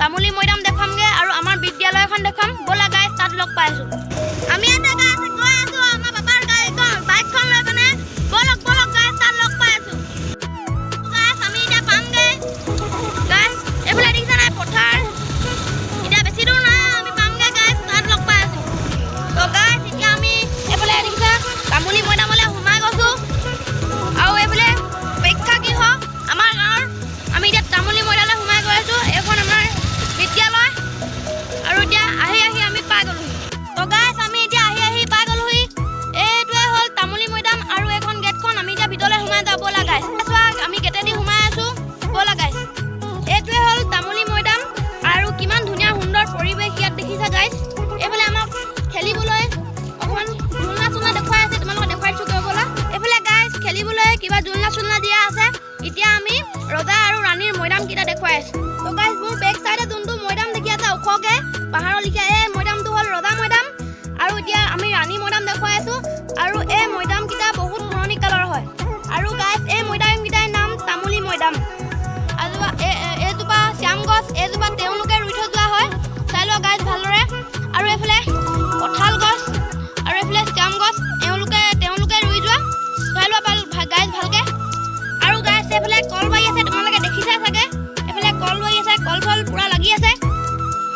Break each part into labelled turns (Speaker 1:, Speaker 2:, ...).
Speaker 1: তামুলী মৈদাম দেখুৱামগৈ আৰু আমাৰ বিদ্যালয়খন দেখুৱাম। ব'লা গাইজ, তাত লগ পাই আছোঁ। আমি এতিয়া গাইজ গৈ আছোঁ আমাৰ পাপাৰ গাড়ীখন, বাইকখন লৈ পিনে। ব'লক ব'লক গাইজ, তাত লগ পাই আছোঁ। গাইজ, আমি এতিয়া পামগৈ। গাইজ, এইফালে দেখিছা নাই পথাৰ? এতিয়া বেছি দূৰ নাই, আমি পামগৈ গাইজ, তাত লগ পাই আছোঁ। তো গাইজ, এতিয়া আমি এইফালে দেখিছা তামুলী মৈদামলৈ সোমাই গৈছোঁ আৰু এইফালে প্ৰেক্ষাগৃহ আমাৰ গাঁৱৰ। আমি এতিয়া তামুলী মৈদামলৈ সোমাই গৈ আছোঁ। এইখন আমাৰ বিদ্যালয় আৰু এতিয়া আহি আহি আমি পাই গ'লোহি। তো গাইজ, আমি এতিয়া আহি আহি পাই গ'লোহি। এইটোৱে হ'ল তামুলী মৈদাম আৰু এইখন গেটখন। আমি এতিয়া ভিতৰলৈ সোমাই যাওঁ, ব'লা গাইজ। চোৱা, আমি গেটেদি সোমাই আছোঁ। ব'লা গাইজ, এইটোৱে হ'ল তামুলী মৈদাম আৰু কিমান ধুনীয়া সুন্দৰ পৰিৱেশ ইয়াত দেখিছা গাইজ। এইফালে আমাক খেলিবলৈ অকণমান ঝুলনা চুলনা দেখুৱাই আছে, তোমালোকক দেখুৱাই দিছোঁ গৈ, ব'লা। এইফালে গাইজ, খেলিবলৈ কিবা ঝুলনা চুলনা দিয়া আছে। এতিয়া আমি ৰজা আৰু ৰাণীৰ মৈদামকেইটা দেখুৱাই আছোঁ। তো গাইজ, মোৰ বেক চাইডে যোনটো মৈদাম দেখি আছে ওখকে পাহাৰৰ লিখীয়া, এই মৈদামটো হ'ল ৰজা মৈদাম আৰু এতিয়া আমি ৰাণী মৈদাম দেখুৱাই আছোঁ। আৰু এই মৈদামকেইটা বহুত পুৰণি কালৰ হয়। আৰু গাইজ, এই মৈদামকেইটাৰ নাম তামুলী মৈদাম। আৰু এইজোপা শ্যাম গছ, এইজোপা তেওঁলোকে ৰুই থৈ যোৱা হয়। চাই লোৱা গাইজ ভালদৰে। আৰু এইফালে কঁঠাল গছ আৰু এইফালে শ্যাম গছ, এওঁলোকে ৰুই যোৱা। চাই লোৱা ভাল গাইজ ভালকে। আৰু গাইজ, এইফালে কলবাৰী আছে, তোমালোকে দেখিছা চাগে। এইফালে কলবাৰী আছে, কল চল পূৰা লাগি আছে।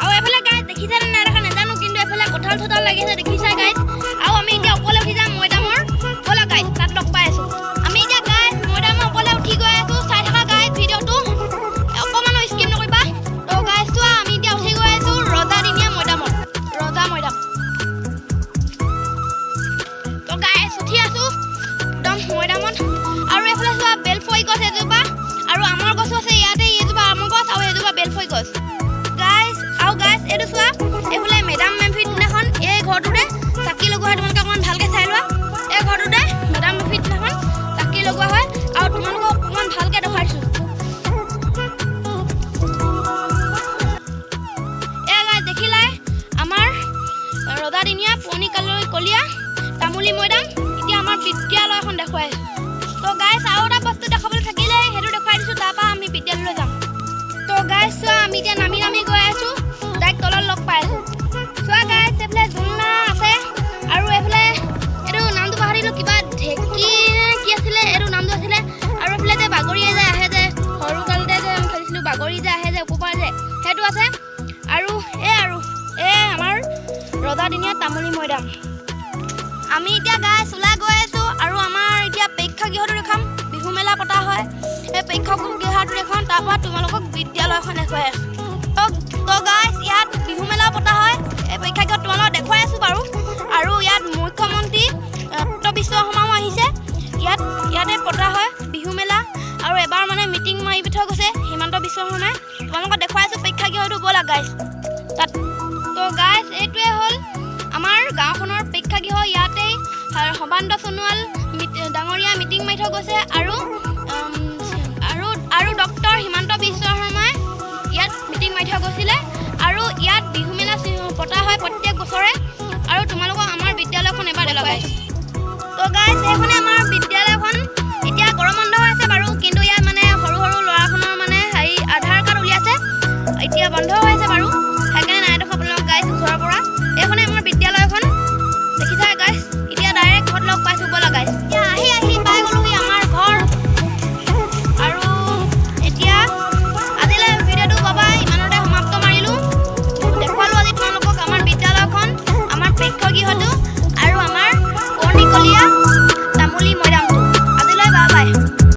Speaker 1: আৰু এইফালে গাইজ, দেখিছা নে নাই দেখা নাজানো, কিন্তু এইফালে কঁঠাল চঠাল লাগি আছে, দেখিছা গাইজ। আৰু আমি এতিয়া ওপৰলৈ উঠি যাম মৈদামৰ। ব'লা গাইজ, তাত লগ পাই আছোঁ। আমি এতিয়া গাইজ মৈদামৰ ওপৰলৈ উঠি গৈ আছোঁ। চাই থাকা গাইজ ভিডিঅ'টো, অকণমানো স্কিপ নকৰিবা। তো গাইজ চোৱা, আমি এতিয়া উঠি গৈ আছোঁ ৰজাদিনীয়া মৈদামত, ৰজা মৈদাম। তো গাইজ, উঠি আছোঁ একদম মৈদামত। আৰু এইফালে চোৱা, বেলফৰি গছ এজোপা আৰু আমৰ গছো আছে ইয়াতে। এইজোপা আমৰ গছ আৰু এজোপা বেলফৰি গছ গাইজ। আৰু গাইজ, এইটো চোৱা, এইফালে মেডাম মেফিৰ দিনাখন এই ঘৰটোতে চাকি লগোৱা হয়। তোমালোকে অকণমান ভালকৈ চাই লোৱা, এই ঘৰটোতে মেডাম মেফিৰ দিনাখন চাকি লগোৱা হয়। আৰু তোমালোকক অকণমান ভালকৈ দেখুৱাইছোঁ। এয়া গাইজ, দেখিলাই আমাৰ ৰজাদিনীয়া পুৰণি কলীয়া তামুলী মৈদাম। এতিয়া আমাৰ বিদ্যালয়খন দেখুৱাই আছোঁ। তো গাইজ, আৰু এটা বস্তু দেখাবলৈ থাকিলে সেইটো দেখুৱাই দিছোঁ, তাৰপৰা আমি বিদ্যালয়লৈ যাম। তো গাইজ চোৱা, আমি এতিয়া নামি নামি গৈ আছোঁ, ডাইৰেক্ট তলত লগ পাই আছোঁ। চোৱা গাইজ, এইফালে ঝুলনা আছে আৰু এইফালে এইটো নামটো পাহৰিলোঁ, কিবা ঢেঁকী নে কি আছিলে এইটো নামটো আছিলে। আৰু এইফালে যে বাগৰিয়ে যে আহে যে, সৰু কালতে যে আমি খেলিছিলোঁ, বাগৰি যে আহে যে ওপৰৰ পৰা যে, সেইটো আছে। আৰু এই আমাৰ ৰজাদিনীয়া তামুলী মৈদাম। আমি এতিয়া গাইজ ওলাই গৈ আছোঁ আৰু আমাৰ এতিয়া প্ৰেক্ষাগৃহটো দেখাম। বিহু মেলা পতা হয়, এই প্ৰেক্ষাগৃহটো দেখাম, তাৰপৰা তোমালোকক বিদ্যালয়খন দেখুৱাই আছোঁ। তো গাইজ, ইয়াত বিহু মেলাও পতা হয় এই প্ৰেক্ষাগৃহত, তোমালোকক দেখুৱাই আছোঁ বাৰু। আৰু ইয়াত মুখ্যমন্ত্ৰী হিমন্ত বিশ্ব শৰ্মাও আহিছে। ইয়াতে পতা হয় বিহু মেলা আৰু এবাৰ মানে মিটিং মাৰি থৈ গৈছে হিমন্ত বিশ্ব শৰ্মাই। তোমালোকক দেখুৱাই আছোঁ প্ৰেক্ষাগৃহটো, ব'লা গাইজ তাত। তো গাইজ, এইটোৱে হ'ল আমাৰ গাঁওখনৰ প্ৰেক্ষাগৃহ। ইয়াতেই সৰ্বানন্দ সোণোৱাল ডাঙৰীয়া মিটিং মাৰি থৈ গৈছে আৰু ডক্টৰ হিমন্ত বিশ্ব শৰ্মাই ইয়াত মিটিং মাৰি থৈ গৈছিলে। আৰু ইয়াত বিহু মেলা পতা হয় প্ৰত্যেক বছৰে। আৰু তোমালোকক আমাৰ বিদ্যালয়খন এবাৰ দেখুৱাই আছোঁ। তো গাইজ, এইখনে